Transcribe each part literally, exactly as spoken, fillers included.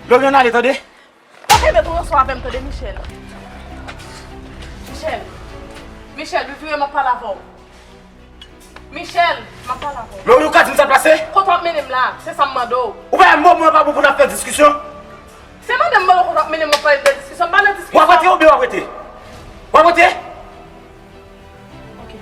Lorian, ale, tande. Pa kenbe pou yon swa avè m, tande, Michel. Michel. Michel, vire, m ap pale avè w. Michel, m ap pale avè w. Lori, ou ka di m sa k pase? Kote w ap mennen m la? Se sa m mande w. Ou pa wè moman an pa bon pou n ap fè diskisyon? Se mande m, mande w kote w ap mennen m, w ap pale m de diskisyon. M pa nan diskisyon. W ap rete oubyen w ap rete? W ap rete? Ok.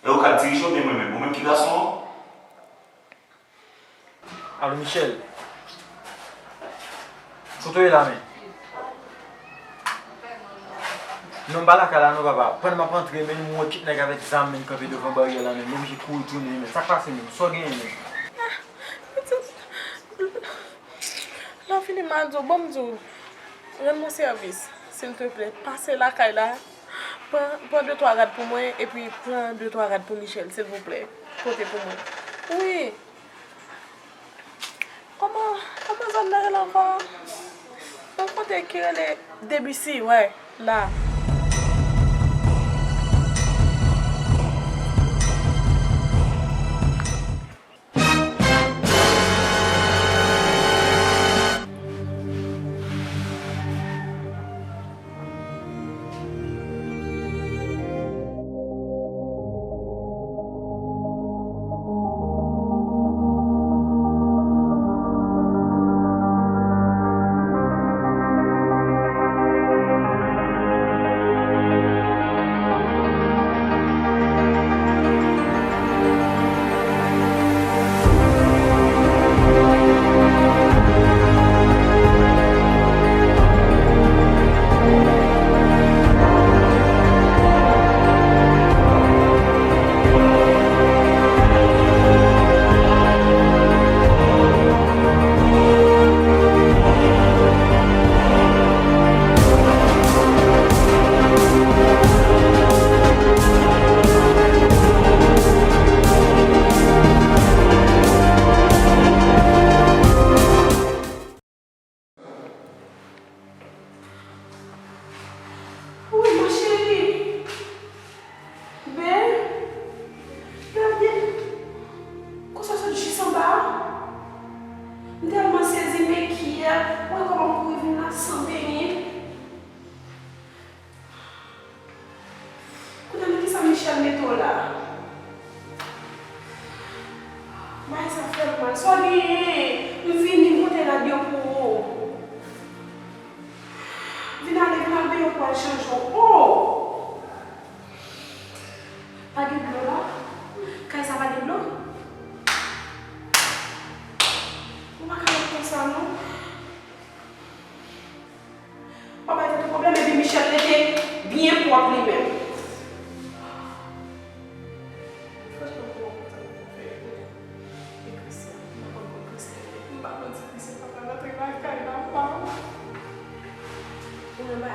E ou k ap dirije oubyen mwen menm? Ou menm ki gason an? Alo, Michel. Kote w ye la, men? Non, m pa lakay la, non, papa. Pandan m ap antre, men m wè kèk nèg avèk zam, men kanpe devan baryè la, men m oblije kouri tounen, men. Sa k pase, men? Sa w genyen, men? Ah, pitit. Lè w fini, m a di w, bon, m di w, rann mwen sèvis, silteplè. Pase lakay la, pran, pran de twa rad pou mwen, epi pran de twa rad pou Michel, silvouplè. Pote pou mwen. Wi. Kòman, kòman zòn nan rele ankò? Yon kote ki rele Debussy, wè, la. Wi, ma chérie. Ben, gade. Konsa sot jis anba. M tèlman sezi, men kyèt. Wè kòman m kouri vin la san benyen. Kounye a, nan kisa Michel mete w la? Bagay sa fè m mal. Sa w genyen? M vini, m pote rad yo pou ou. Vin ale, vin al benyen pou w al chanje w. Oh! Pa gen dlo la? Kay sa pa gen dlo? Ou pa ka ret konsa, non. W ap bay tèt ou pwoblèm, epi Michel rete byen pwòp li menm. Franchman, m twò kontan pou fè e Christian. M pa konn kòman Christian ye. M pa konn si Christian pral rantre lakay la, m pa wè. Ou nan ba.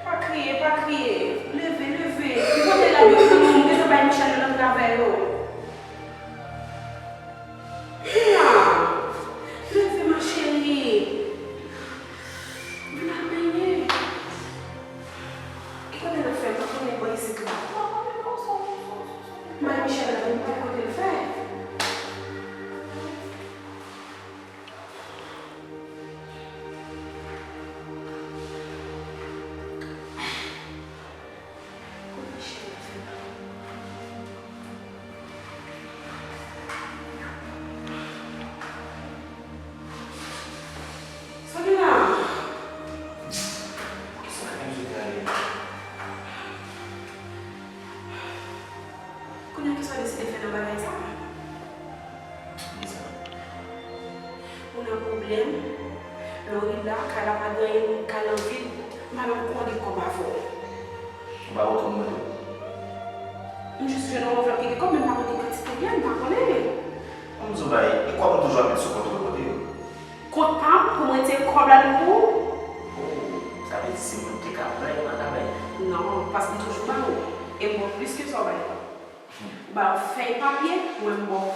Pa kriye, pa kriye. Leve, leve. M pote rad yo pou nou. M gentan bay Michel yo rantre avè yo. Vin la. Leve, ma chérie. Vin al benyen. Ki kote n ap fè? M pa konnen bò isit la. May Michel la, m pa kote l fè. Sa gen la? Kisa k ap sot ale? Kounye a, kisa w deside fè nan bagay sa? Kisa? Ou nan pwoblèm. Lori la, kay la pa gen anyen, kay la vid. M pa menm konnen kòb avè w. Ou pa wè kòb mwen tou? M jis jwenn yon anvlòp ki gen kòb, men m pa konnen kantite l ye, m pa konnen. An m di w bagay, e kòb ou toujou ap met sou kont ou, kote yo? Kont pa m, pou mwen retire kòb la nan pou ou. Oh, sa vle di si mwen te ka bay, ou pa ka bay? Non, paske m toujou ba ou. E m ba w plis ke sa w bay. Papye, mwen m ba w.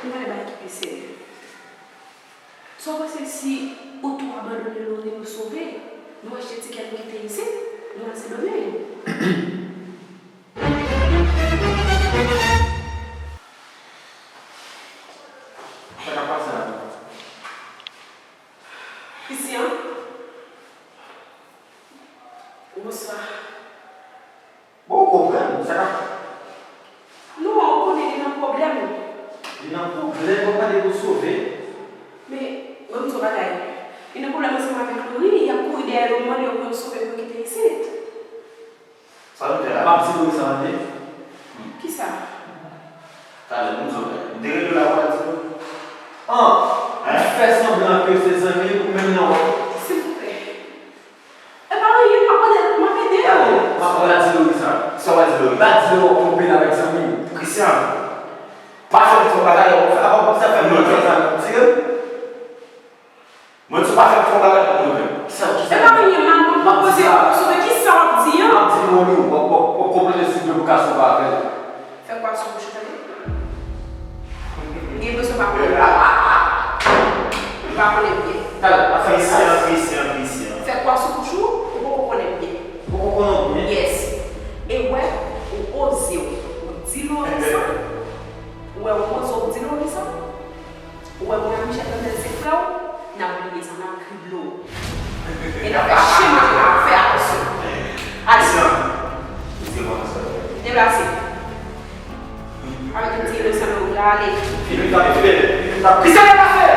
Nou pral bay ki pi serye. Sa w panse si ou tou abandone Lori, nou sove, nou achte tikè, nou kite isit, nou al Sendomeng? Sa k ap pase la menm? Christian? Bonswa. Bon, ou konprann sa k ap. Non, ou konnen li nan pwoblèm. Li nan pwoblèm, w ap pale pou sove. Men, mwen m di w bagay. Li nan pwoblèm ansanm avèk Lori, y ap kouri dèyè yo, mande yo pou yo sove, pou yo kite isit. Sa nou fè la? M ap di Lori sa, tande. Kisa? Talè, m di w, m te rele w la pou w al di Lori. An, ou fè sanblan ke se zanmi ou menm nan wè. Silvouplè. E pa anyen, m ap ede, m ap ede yo. Talè, m ap pral di Lori sa. Sa w al di Lori? M pa di Lori w ap twonpe l avèk zanmi w. Christian, pa fè m fè yon bagay, w ap fè, apa w konn sa fè m nan sa, tire m. Mwen di w pa fè m fè yon bagay pou mwen menm. Kisa, kisa? E pa anyen, man, mwen pwopoze w pou sove. Kisa w ap di an? M ap di Lori, w ap, w ap, w ap konplete sou dlo pou ka sove avè l. Fè kwa sou bouch ou, tande. Gen bezwen pa konnen. Ou pa konnen byen. Talè, ap fè Christian, Christian, Christian. Fè kwa sou bouch ou, ou poko konnen byen. Poko konnen byen? Yes. E wè, ou oze w, ou di Lori sa. Ou wè, ou oze w di Lori sa. Ou wè mwen ak Michel, pandan l se frè w, n ap bliye sa, n ap krible w. E n ap fè chen manje la, fè atansyon. Ale. Deplase. Avèk yon ti inosan nan wout la, ale. Filipa, Filipa, Filipa, Christian, deplase!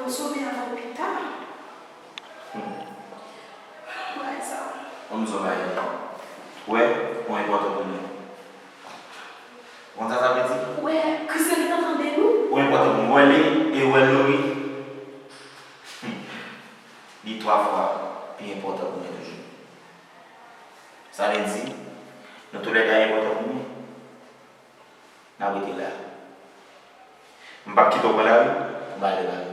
Ann sove avan pita. Hmm. Bagay sa. Ann di w bagay. Ou wè, ou enpòtan pou mwen. Ou konn sa sa vle di? Ou wè, Christian gentan tande nou. Ou enpòtan pou mwen. Ou wè li, e ou wè Lori. Hmm. Li twa fwa pi enpòtan pou mwen toujou. Sa vle di, nou toulède a enpòtan pou mwen. N ap rete la. M p ap kite w pran lari pou m ale lari.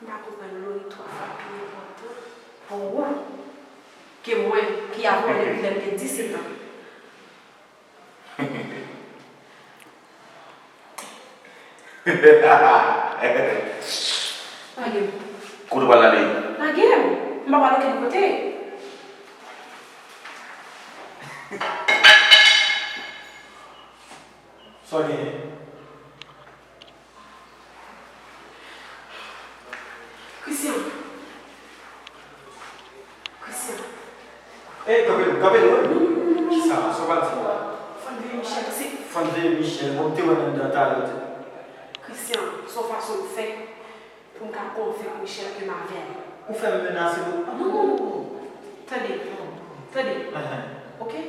M pa konprann, Lori twa fwa pi enpòtan pou ou ke mwen ki avè w depi lè m gen disèt an. Lage m. Kote w pral ale? Lage m. M p ap al okenn kote. Sa w genyen? Christian. Christian. Ey, kanpe nou, kanpe nou, wi. Non, non, non, non, non. Kisa? Sa w pral di la? Fò n veye Michel, se. Fò n veye Michel. Bon, m te wè l anndan talè, w te. Christian, se yon fason m fè pou m ka konvenk Michel ke m avè l. Ou fè m menase, non? Non, non, non. Tande, tande. Ahan. Oke?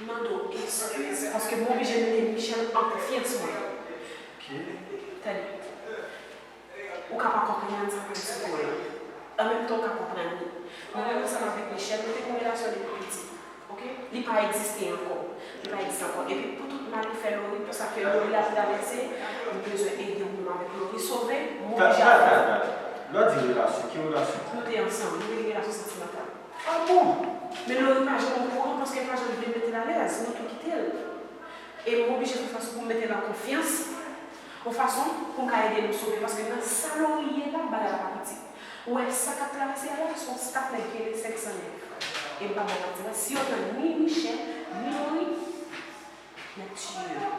M mande w eskiz paske m oblije mete Michel an konfyans mwen. Oke. Tande. Ou ka pa konprann sa m ap di w la. An menm tan, ou ka konprann li. Mwen menm ansanm avèk Michel, nou te gen yon relasyon depi piti. Oke? Li pa egziste ankò. Li pa egziste ankò. Epi pou tout mal ou fè Lori, pou sa ke Lori ap travèse, nou bezwen ede w menm avèk Lori sove, m oblije ap fè. Talè, talè, talè. Lè w di relasyon, ki relasyon? Nou te ansanm, nou te gen relasyon santimantal. Ah bon? Men Lori pa janm okouran paske l pa janm vle mete l alèz, nou tou kite l. E m oblije fè fas pou m mete l an konfyans, yon fason pou m ka ede nou sove, paske nan sa Lori ye la, bagay la pa piti. Ou wè sa k ap travèse a la, se yon staf nèg ki rele senk san nèf. E m p ap ba w manti, si yo tann ni Michel, ni Lori, y ap tiye yo.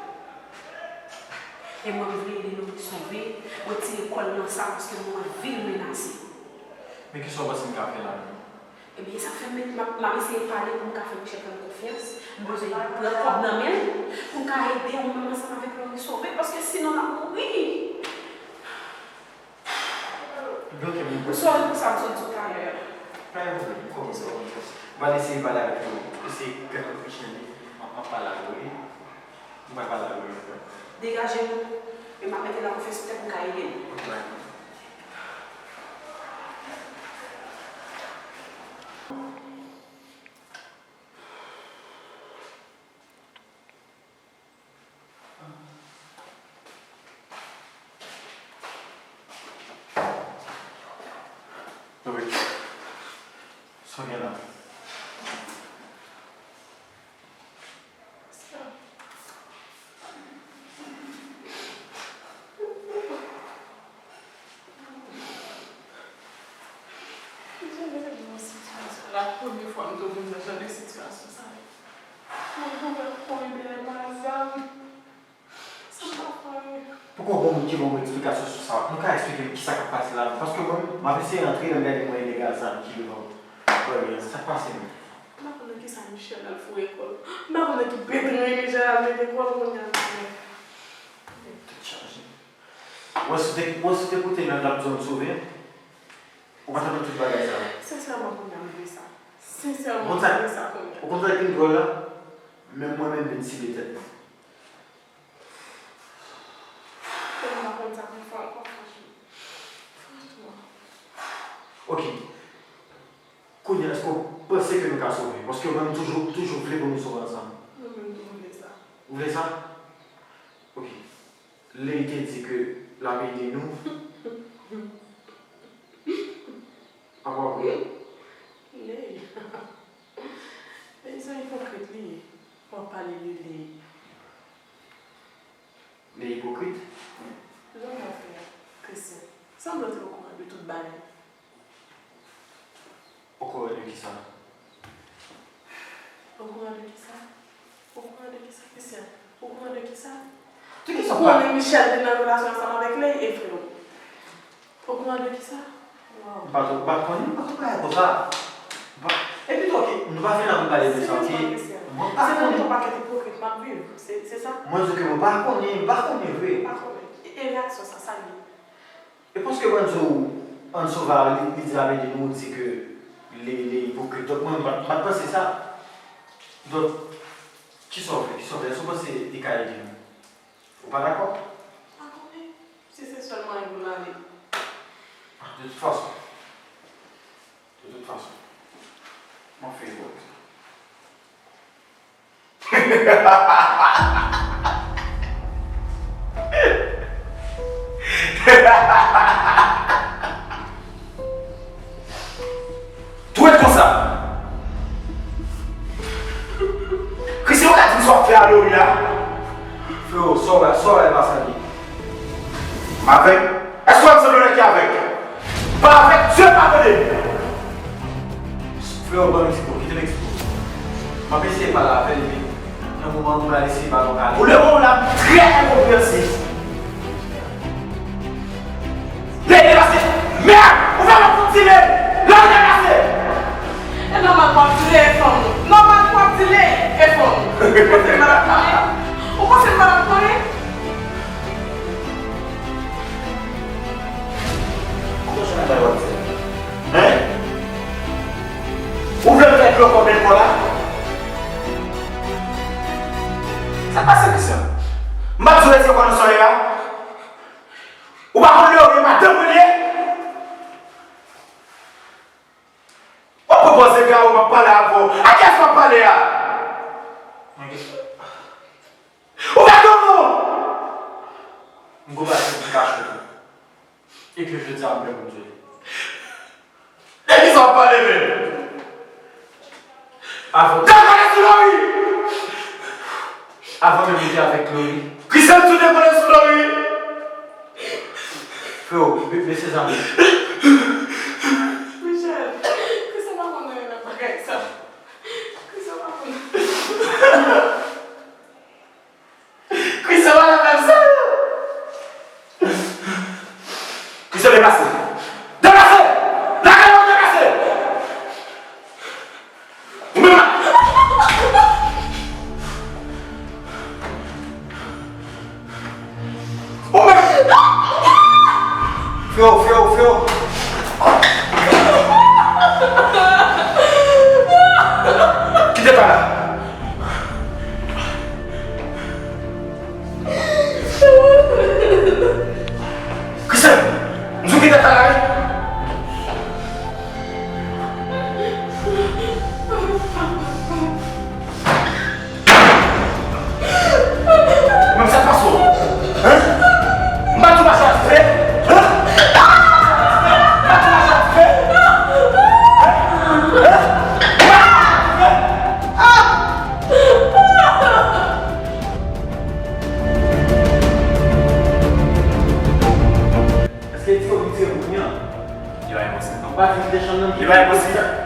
E mwen, m vle ede Lori sove, retire kò l nan sa, paske m wè vi l menase. Men kisa w panse m ka fè la menm? Ebyen, sa fè m, m ap, m ap eseye pale pou m ka fè Michel fè m konfyans. M bezwen pran kòb nan men l pou m ka ede ou menm ansanm avèk Lori sove, paske sinon n ap mouri. Ebyen, oke, m... M sòri pou sa m sot di w talè a. Pa gen pwoblèm, m konprann sa w vle di. M pral eseye pale avèk Lori. Eseye gade Michel, m ap, m ap pale avè l, wi. M pral pale avè l. Degaje nou, e m ap mete l an konfyans poutèt m ka ede l. Oke, bye. Sa w gen la? M janm te nan yon sitiyasyon, la premye fwa m tou vin nan jan de sitiyasyon sa yo. Mwen goumen pou yon bagay mal zam. Sa m pa fè. Poko gen yon moun ki ban mwen eksplikasyon sou sa? Nou ka eksplike m kisa k ap pase la? Paske mwen, m ap eseye rantre, lè m gade mwen ilegal sa ki devan mwen. Sa k pase menm? M pa konn nan kisa Michel al foure kò l. M pa konn nan ki petri Michel al mete kò l kounye a. Tèt chaje. Ou wè si w te, ou wè si w te koute l, l ap di w m sove. Ou pa t ap fè tout bagay sa yo. Sensèman, kounye a m vle sa. Sensèman, m vle sa kounye a. Ou konn sa ki pi dwòl la? Menm mwen menm vin sible tèt mwen. Tèlman m pa konn sa pou m fè ankò, franchman. Franchman. Ok. Kounye a, èske w panse ke nou ka sove? Paske mwen, m toujou, toujou vle pou nou sove ansanm. Mwen menm tou, m vle sa. Ou vle sa? Ok. Ley te di ke l ap ede nou. Apa w ap ri? Ley. Ley se yon ipokrit li ye. W ap pale de Ley. Ley ipokrit? Jan w ap fè a, Christian. Sanble w te okouran de tout bagay. Okouran de kisa? Okouran de kisa? Okouran de kisa, Christian? Okouran de kisa? De kisa w pale? Ou konnen Michel te nan relasyon ansanm avèk Ley e frè w. Okouran de kisa? Waw. M pa t, m pa t konnen, m pa t konnen bagay konsa. M pa, epi tou, ok, nou pa fin la pou n pale de sa, ok? Seryezman, Christian. Mwen pa konnen. Se nan yon pakèt ipokrit m ap viv, se, se sa? Mwen di w ke mwen pa konnen, m pa konnen vre. M pa konnen. E, e reyaksyon sa, sa l ye? E paske mwen di w, Ann Sova, li, li di l ap ede nou, ou di ke li, li ipokrit. Donk, mwen, m pa, m pa t panse sa. Donk, kisa w vle? Kisa w vle? Èske w panse li ka ede nou? Ou pa dakò? Pa konnen. Si se sèl mwayen pou l ale. Ah, de tout fason. De tout fason. M ap fè efò pou sa. Tou ret konsa. Christian, ou ka di m sa w ap fè a Lori a? Freo, sa w wè, sa w wè pa sa l ye. M avèg? Èske w wè m sanble yon nèg ki avèg? M pa avèg, Dye padone m! Freo, ban m eksplike w, kite m eksplike w. M ap eseye pale avè l, men nan moman an, m pral eseye ba l yon kale. Pou lemoman la, m trè enkonprensif. Ley, depase! Mèd! Ou fè lòt moun di Ley! Lori, depase! E nòmal pou w ap di Ley e fanm ou. Nòmal pou w ap di Ley e fanm ou. Ou panse m pa t ap konnen? Ou panse m pa t ap konnen? Kòman jan bagay w ap fè? Hein? Ou vle m fè dlo kò bèl kò la? Sa k pase, Christian? M pa t di w retire kò nan sòlèy la? Ou pa konn Lori e madanm mwen li ye? W ap pran pòz egare, m ap pale avè w. A kiyès w ap pale a? Mwen gen Ou gade w non! M gon bagay pou m kache w. Epi jodi a m prè pou m di w li. De kisa w ap pale menm? Avan. Depale sou Lori! Avan menm li te avèk Lori. Christian tou depale sou Lori! Freo, be-, bese zam ou. Michel, Christian pa konn anyen nan bagay sa. Christian pa konn. Christian pa nan menm sa. Christian, deplase. Deplase! Lage w, deplase! Ou menm la. Ou menm. Freo, freo, freo. Li tire pou mwen. Li bay mwen senk an. Ou pa di li te chanm nan. Li bay mwen senk an.